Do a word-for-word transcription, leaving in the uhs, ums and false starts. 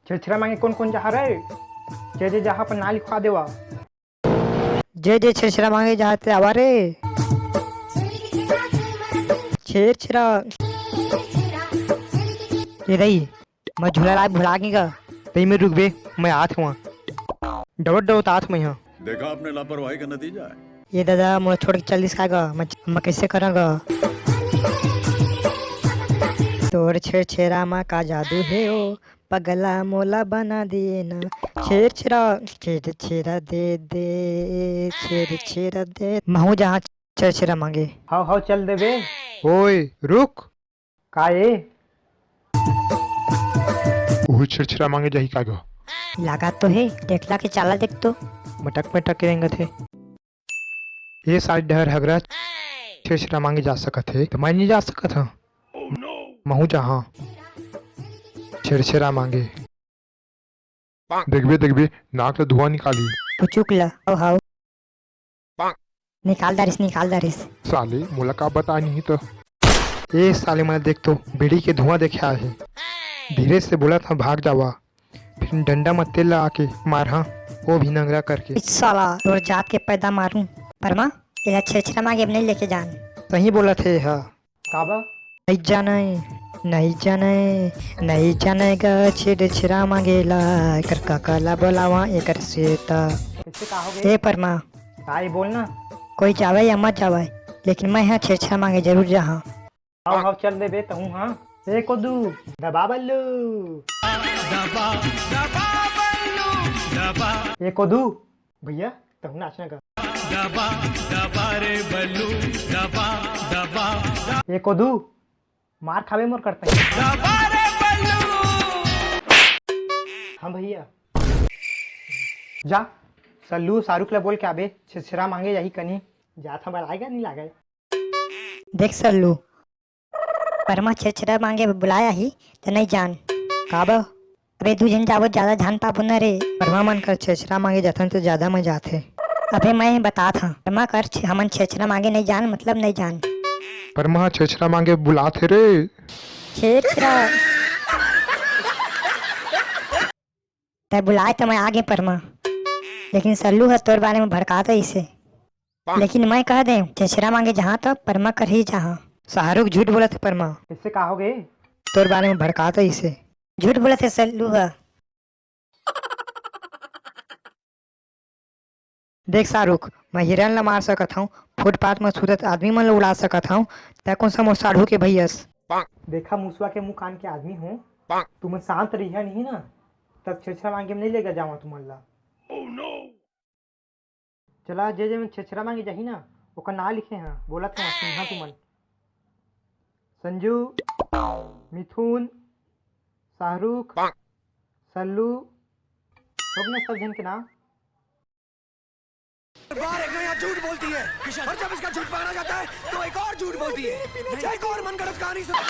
छेरछेरा मांगे कोन कोन जाहा रे? जे जे जाहा अपन नाव लिखवा देवा। जे जे छेरछेरा मांगे जाहा ते आवा रे। छेरछेरा। ए दई, मैं झूला लाए भुला गे गा। तई में रुकबे, मैं आत हूँ। डवत डवत आत मैं हा। देखा आपने लापरवाही का नतीजा है। ए दादा, मोला छोड़ के चल दिस का गा? मैं, मैं कैसे करा गा? तोर छेरछेरा मा का जादू हे ओ, पगला मोला बना दिए ना। छेरछेरा, छेरछेरा दे दे, छेरछेरा दे। महू जाहा छेरछेरा मांगे। हव, हव, चल देबे। ओए, रुक। का ए? ओही छेरछेरा मांगे जाही का गा? लागत तो हे, टेकला के चाला देख तो। मटक मटक के रेंगत हे। ए साल डहर हगरा छेरछेरा मांगे जा सकत हे, त मैं नइ जा सकत हंव। महू जाहा छेरछेरा मांगे। देखबे, देखबे, नाक ले धुआं निकालही। पुचुक ल, हव, हव। निकाल डारिस, निकाल डारिस। साले, मोला का बतानी ही त। ए साले, मन देख तो, बीड़ी के धुआं देखे आए हे। धीरे से बोलत हंव, भाग जावा। फिर डंडा म तेल लगा के मारहा, वो भी नंगरा करके। इस साला, तोर जात के पैदा मारूं। परमा, एला छेरछेरा मांगे अब नइ लेके जान। सही बोलत हे हा। काबर? नइ जानय, नइ जानय, नइ जानय गा छेरछेरा मांगे ला, एकर काका ला बोलावा एकर से त। कैसे का हो गए? ए परमा। का ए, बोल ना। कोई जावे या मत जावे, लेकिन मैं हा छेरछेरा मांगे जरूर जाहा। हव, हव, चल देबे तहूं हा। ए कोदू, दबा बल्लू। दबा, दबा बल्लू, दबा। ए कोदू, भैया, तहूं नाचना गा। दबा, दबा रे बल्लू, दबा, दबा, दबा। ए कोदू, मार खाबे मोर करता। दबा रे बल्लू। हां भैया। जा, सल्लू, शाहरुख ला बोल के आबे, छेरछेरा मांगे जाही कनी। जात हंव, बलाय गा, नइ लागय। देख सल्लू, परमा छेरछेरा मांगे बुलाय आही, त नइ जान। काबर? अबे दू झन जाबो, जादा झन पाबो न रे। परमा मन कर छेरछेरा मांगे जाथन त जादा मजा आथे। अबे मैं बतात हंव, परमा कर छ-, हमन छेरछेरा मांगे नइ जान, मतलब नइ जान। परमा ह छेरछेरा मांगे बुलाथे रे। छेरछेरा। तैं बुलाय त मैं आ गे परमा, लेकिन सल्लू ह तोर बारे म भड़कात रहिसे। लेकिन मैं कह देंव, छेरछेरा मांगे जाहां त परमा कर ही जाहां। शाहरुख झूठ बोलत हे परमा। इससे का हो गए? तोर बारे म भड़कात रहिसे। झूठ बोलत हे सल्लू ह। देख शाहरुख, मैं हिरन ला मार सकत हंव, फुटपाथ म सूतत आदमी मन ला उड़ा सकत हंव, तैं कोन सा मोर साढ़ू के भैयस? देखा मुसवा के मुंह कान के आदमी हो, तुमन शांत रहिया नहीं ना, तब छेरछेरा मांगे म नइ लेगा जावां तुमन ला। चला, जे जे मन छेरछेरा मांगे जाही ना, ओकर नाव लिखे हंव, बोलत हंव, सुनहा तुमन। संजू, मिथुन, शाहरुख, सल्लू, सब ना सब झन के नाव। बार एक नया झूठ बोलती है और जब इसका झूठ पकड़ा जाता है तो एक और झूठ बोलती है, एक और मनगढ़ंत कहानी सुना।